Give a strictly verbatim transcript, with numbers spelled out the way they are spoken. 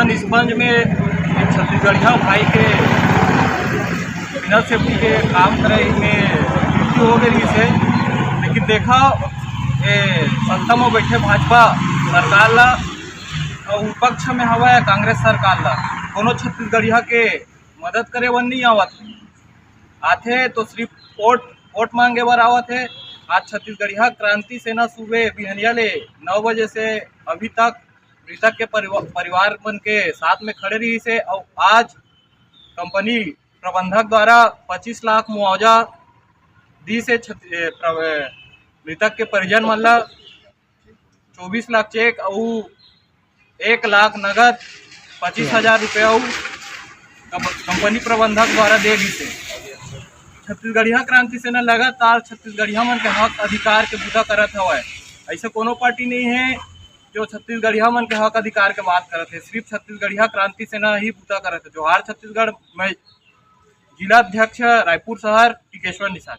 निष्पंज में एक छत्तीसगढ़िया भाई के बिना सेफ्टी के काम करे में मृत्यु हो गई से। लेकिन देखा, ये सत्ता में बैठे भाजपा सरकार ला और विपक्ष में हवा है कांग्रेस सरकार ला, कोनो छत्तीसगढ़िया के मदद करे वन नहीं आवत। आथे तो सिर्फ वोट, वोट मांगे बर आवत है। आज छत्तीसगढ़िया क्रांति सेना सुबह बिहनिया ले नौ बजे से अभी तक मृतक के परिवा-, परिवार मन के साथ में खड़े रही से। और आज कंपनी प्रबंधक द्वारा पच्चीस लाख मुआवजा दी से छत-, ए, प्र-, ए, मृतक के परिजन मन ला चौबीस लाख चेक अउ एक लाख नगद पच्चीस हजार रुपया अउ कंप-, कंपनी प्रबंधक द्वारा दे दी से। छत्तीसगढ़िया क्रांति सेना लगातार छत्तीसगढ़िया मन के हक अधिकार के बुता करत हवय। ऐसे कोनो पार्टी नहीं है जो छत्तीसगढ़िया मन के हक अधिकार के बात करत है, सिर्फ छत्तीसगढ़िया क्रांति सेना ही बुता करत है। जोहार छत्तीसगढ़। मैं जिला अध्यक्ष रायपुर शहर टिकेश्वर निषाद।